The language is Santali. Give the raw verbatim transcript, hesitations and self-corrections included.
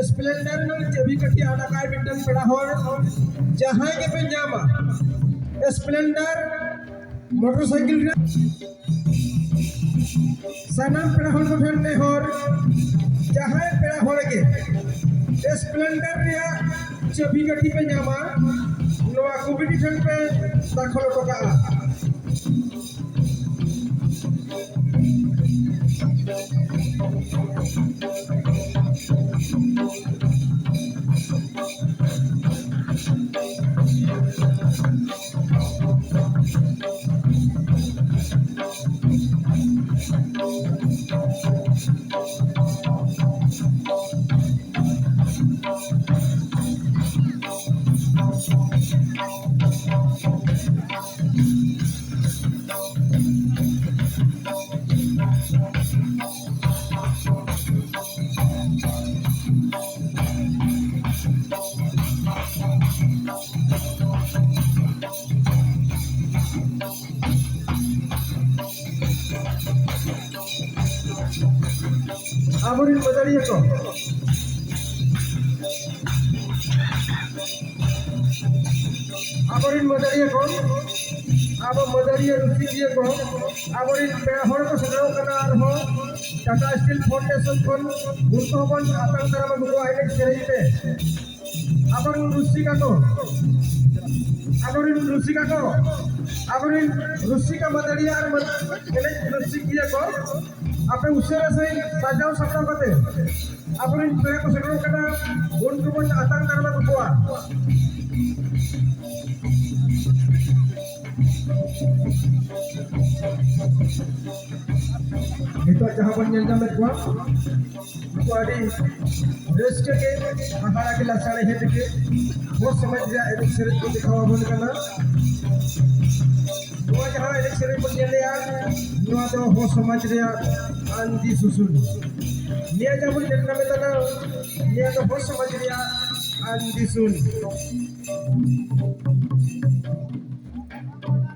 ᱥᱯᱞᱮᱱᱰᱟᱨ ᱨᱮᱱᱟᱜ ᱪᱟᱹᱵᱤ ᱠᱟᱹᱴᱷᱤ ᱟᱲᱟᱜᱟᱭ ᱢᱤᱫᱴᱟᱝ ᱯᱮᱲᱟ ᱦᱚᱲ, ᱡᱟᱦᱟᱸᱭ ᱜᱮᱯᱮ ᱧᱟᱢᱟ ᱥᱯᱞᱮᱱᱰᱟᱨ ᱢᱚᱴᱚᱨ ᱥᱟᱭᱠᱮᱞ ᱨᱮᱱᱟᱜ ᱥᱟᱱᱟᱢ ᱯᱮᱲᱟ ᱦᱚᱲ ᱠᱚᱴᱷᱮᱱ ᱱᱮᱦᱚᱨ, ᱡᱟᱦᱟᱸᱭ ᱯᱮᱲᱟ ᱦᱚᱲ ᱜᱮ ᱥᱯᱞᱮᱱᱰᱟᱨ ᱨᱮᱭᱟᱜ ᱪᱟᱹᱵᱤ ᱠᱟᱹᱴᱷᱤ ᱯᱮ ᱧᱟᱢᱟ, ᱱᱚᱣᱟ ᱠᱚᱢᱤᱴᱤ ᱴᱷᱮᱱ ᱯᱮ ᱫᱟᱠᱷᱚᱞ ᱦᱚᱴᱚ ᱠᱟᱜᱼᱟ᱾ ᱟᱵᱚᱨᱮᱱ ᱢᱟᱹᱫᱟᱹᱲᱤᱭᱟᱹ ᱠᱚ, ᱟᱵᱚᱨᱮᱱ ᱢᱟᱹᱫᱟᱹᱲᱤᱭᱟᱹ ᱠᱚ, ᱟᱵᱚ ᱢᱟᱹᱫᱟᱹᱲᱤᱭᱟᱹ ᱨᱩᱥᱤᱠᱤᱭᱟᱹ ᱠᱚ, ᱟᱵᱚᱨᱮᱱ ᱯᱮᱲᱟ ᱦᱚᱲ ᱠᱚ ᱥᱮᱴᱮᱨᱚᱜ ᱠᱟᱱᱟ᱾ ᱟᱨᱦᱚᱸ ᱴᱟᱴᱟ ᱥᱴᱤᱞ ᱯᱷᱟᱣᱩᱱᱰᱮᱥᱚᱱ ᱠᱷᱚᱱ ᱜᱩᱨᱩᱛᱛᱚ ᱵᱚᱱ ᱟᱛᱟᱝ ᱫᱟᱨᱟᱢ ᱟᱹᱜᱩ ᱠᱚᱣᱟ ᱮᱱᱮᱡ ᱥᱮᱨᱮᱧ ᱛᱮ᱾ ᱟᱵᱚᱨᱮᱱ ᱨᱩᱥᱤᱠᱟ ᱠᱚ, ᱟᱵᱚᱨᱮᱱ ᱨᱩᱥᱤᱠᱟ ᱠᱚ, ᱟᱵᱚᱨᱮᱱ ᱨᱩᱥᱤᱠᱟ ᱢᱟᱹᱫᱟᱹᱲᱤᱭᱟᱹ ᱟᱨ ᱢᱟᱹᱫ-, ᱮᱱᱮᱡ ᱨᱩᱥᱤᱠᱤᱭᱟᱹ ᱠᱚ, ᱟᱯᱮ ᱩᱥᱟᱹᱨᱟ ᱥᱟᱺᱦᱤᱡ ᱥᱟᱡᱟᱣ ᱥᱟᱯᱲᱟᱣ ᱠᱟᱛᱮ ᱟᱵᱚᱨᱮᱱ ᱯᱮᱲᱟ ᱠᱚ ᱥᱮᱴᱮᱨᱚᱜ ᱠᱟᱱᱟ, ᱩᱱᱠᱩ ᱵᱚᱱ ᱟᱛᱟᱝ ᱫᱟᱨᱟᱢ ᱟᱹᱜᱩ ᱠᱚᱣᱟ᱾ ᱱᱤᱛᱚᱜ ᱡᱟᱦᱟᱸ ᱵᱚᱱ ᱧᱮᱞ ᱧᱟᱢᱮᱫ ᱠᱚᱣᱟ, ᱱᱩᱠᱩ ᱟᱹᱰᱤ ᱨᱟᱹᱥᱠᱟᱹ ᱜᱮ, ᱦᱟᱦᱟᱲᱟ ᱜᱮ, ᱞᱟᱥᱟᱲᱦᱮᱫ ᱜᱮ ᱟᱵᱚ ᱥᱚᱢᱟᱡᱽ ᱨᱮᱭᱟᱜ ᱮᱱᱮᱡ ᱥᱮᱨᱮᱧ ᱠᱚ ᱫᱮᱠᱷᱟᱣ ᱟᱵᱚᱱ ᱠᱟᱱᱟ᱾ ᱱᱚᱣᱟ ᱡᱟᱦᱟᱸ ᱮᱱᱮᱡ ᱥᱮᱨᱮᱧ ᱵᱚᱱ ᱧᱮᱞᱮᱜᱼᱟ, ᱱᱚᱣᱟ ᱫᱚ ᱦᱚᱲ ᱥᱚᱢᱟᱡᱽ ᱨᱮᱭᱟᱜ ᱟᱱ ᱫᱤᱥ ᱦᱩᱥᱩᱱ᱾ ᱱᱤᱭᱟᱹ ᱡᱟᱦᱟᱸ ᱵᱚᱱ ᱧᱮᱞ ᱧᱟᱢᱮᱫ ᱠᱟᱱᱟ, ᱱᱤᱭᱟᱹ ᱫᱚ ᱦᱚᱲ ᱥᱚᱢᱟᱡᱽ ᱨᱮᱭᱟᱜ ᱟᱱ ᱫᱤᱥ ᱦᱩᱥᱩᱱ᱾